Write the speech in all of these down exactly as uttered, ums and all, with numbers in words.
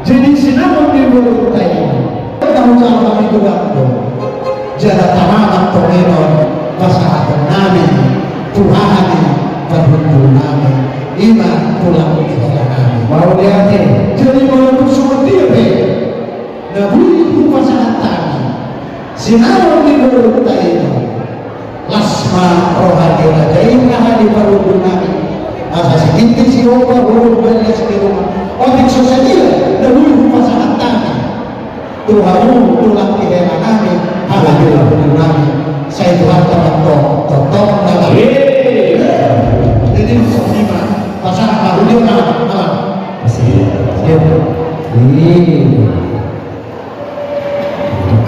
Jadi sinamot ni borunta i, tahu jala hami tulang do. Jala tama ma tong i non pasahaton nami tu hami, parhundul nami, ima tulang ni hela nami. Mauliate. Jadi walaupun songon dia pe na boi hupasahat hami sinamot ni borunta i, las ma roha ni raja i, raja ni parhundul nami. Asa sitintin siomba, hurung balas di rumah. Otik so sadia na boi hupasahat hami tu hamu tulang ni hela nami, halajulah hudul nami. Sai Tuhanta ma tong, tongtong na ma. Jadi songon i ma, pasahat ma hudul nami. Iya.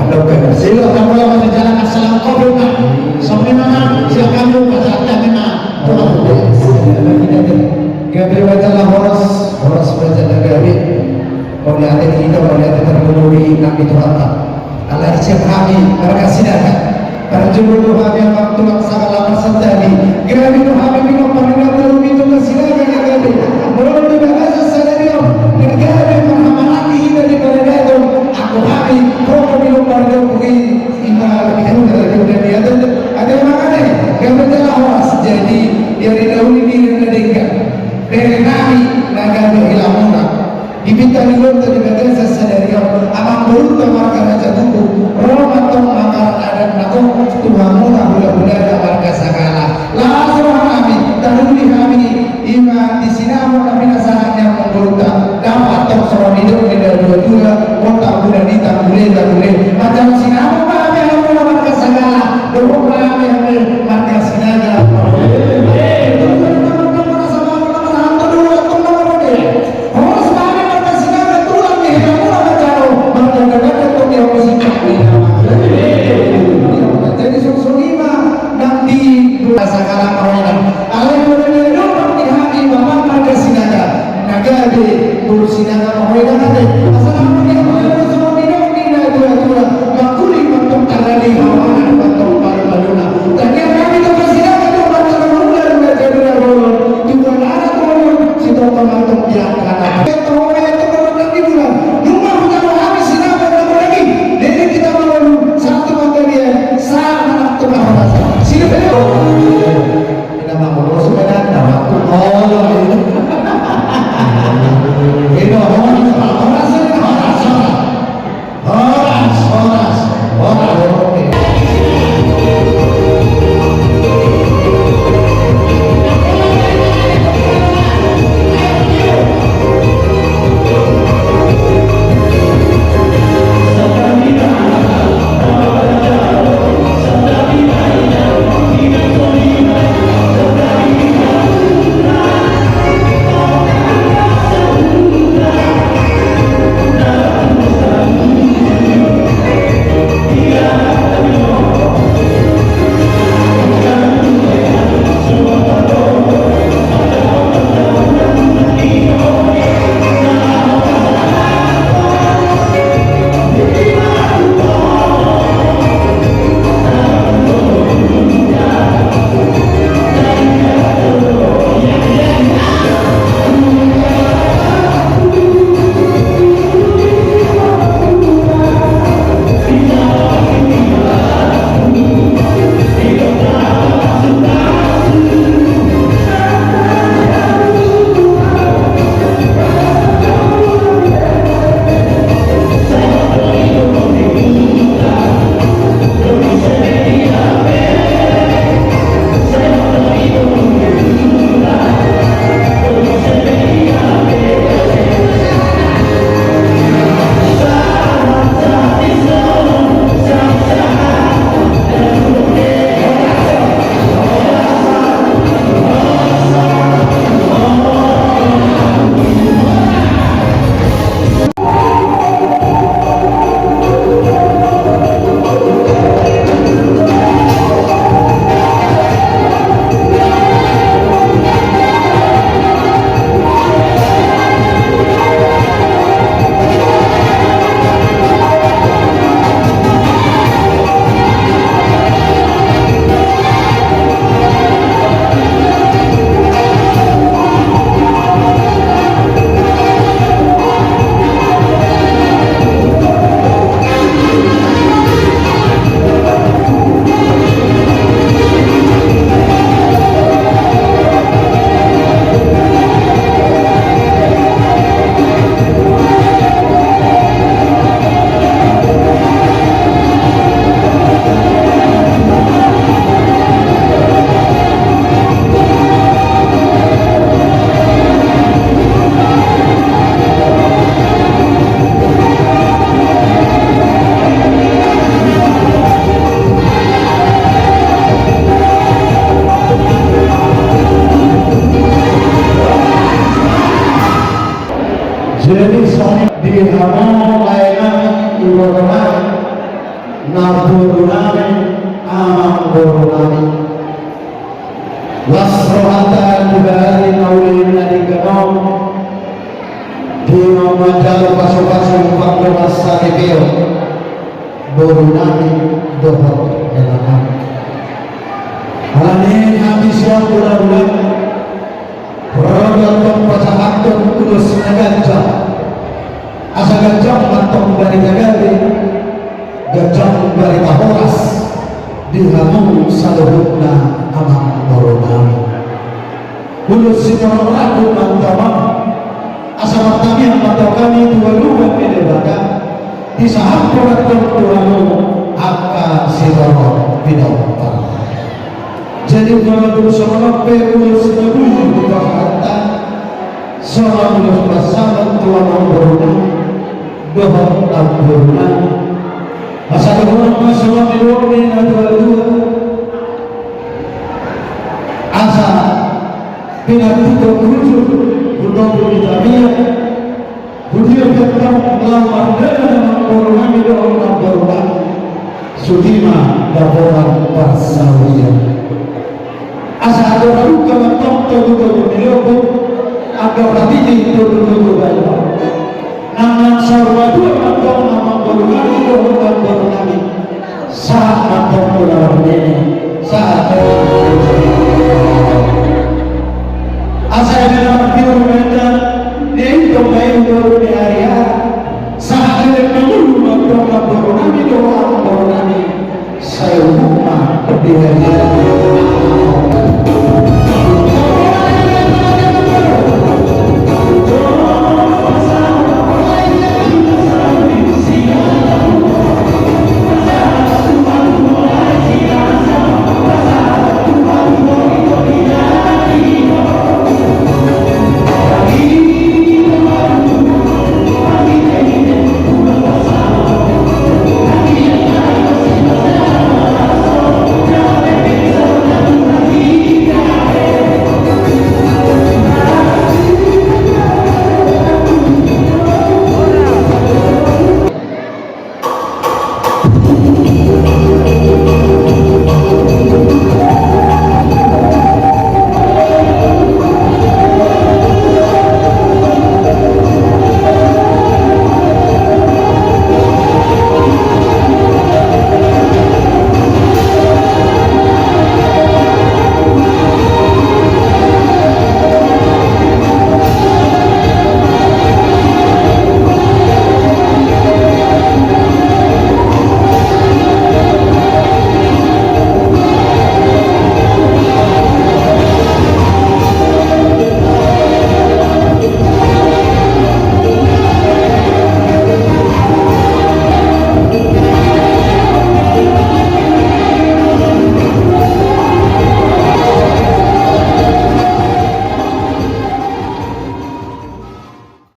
Ando pe silo kamu yang masih jalan asal kau buka. Songon i ma, silakan lu pasahat hami ma. Gabe ma jala horas, horas ma jala gabe. Mauliate di hita, mauliate tarlumobi nang di Tuhanta. Alai sian hami marga Sinaga, parjolo do hami amang tulang sahali marsantadi. Gabe do hami pinompar ni Datu Sinaga na gabe. Molo di bagasan sadari on na gabe marhahamaranggi hita di paradaton, anggo hami rokok pinompar ni ompu i. Ima di hami na gabe. Ate mangane, gabe jala horas. Jadi di ari na uli, di ari na denggan, bere nami na gabe hela muna. Di pita ni ulaonta di bagasan sadari on, amang borunta marga Raja Tugu, ro ma tong mangkarak adat na gok tu hamuna hulahulana marga Sagala. Las roha nami, taruli hami, ima di sinamot na pinasahat ni amang borunta, dapot tong songon nidok ni natuatua, botak buna ni tanggule tanggule. Manjalo sinamot ma hami hamuna marga Sagala, dohot ma hami hamuna marga Sinaga. Horas ma hami marga Sinaga, tulang ni hela muna manjalo marga Sinaga, tong ni hau musik. Jadi songon i ma nang di Sagala ma holan. Alai molo di adopan ni hami bapa marga Sinaga, na gabe boru Sinaga ma holan ate. Asa na molo di adopan ni hami songon nidok ni natuatua, mangkuling ma tong tarani, hawangan ma tong palupaluna. Tangiang hami tu Sinaga, tu marga Sinaga, tu marga Sinaga. Horas, horas, horas, horas. Nami, amangboru nami. Las rohanta di bari na uli na denggan on. Di na manjalo pasupasu panggomas saripeon. Boru nami dohot hela nami. Alani hami sian bola-bola. Ro do antong pasahathon ulos na ganjang. Asa ganjang ma antong barita gabe, ganjang barita horas di hamu saluhutna amangboru nami. Ulos sitorang ragu ma antong, asa martangiang ma antong hami tu adopan ni Debata. Disahaphon antong tu hamu angka sitorop pinompar. Jadi molo tung songon on pe ulos na boi dipasahat, songon ulos pansalongan tu amangboru nami dohot namboru nami. Asa dohonon ma songon nidok ni natuatua. Asa pinantikhon hujur tu togu ni tangiang. Hudia pe antong laho mardalan amangboru nami dohot namboru nami. Sude ma dapotan parsaulian. Asa andorang dungkon antong togu-togu ni lombu, angka patiti togu-togu bayu. Nang nang saur matua ma antong amangboru nami dohot namboru nami. Sahat ma antong tu laho nene. Sahat. Asa eme na martiur ma inna, na intong ma i boru ni ari ari. Sahat leleng mangolu ma antong namboru nami dohot amangboru nami. Sai umur ma di ari ari.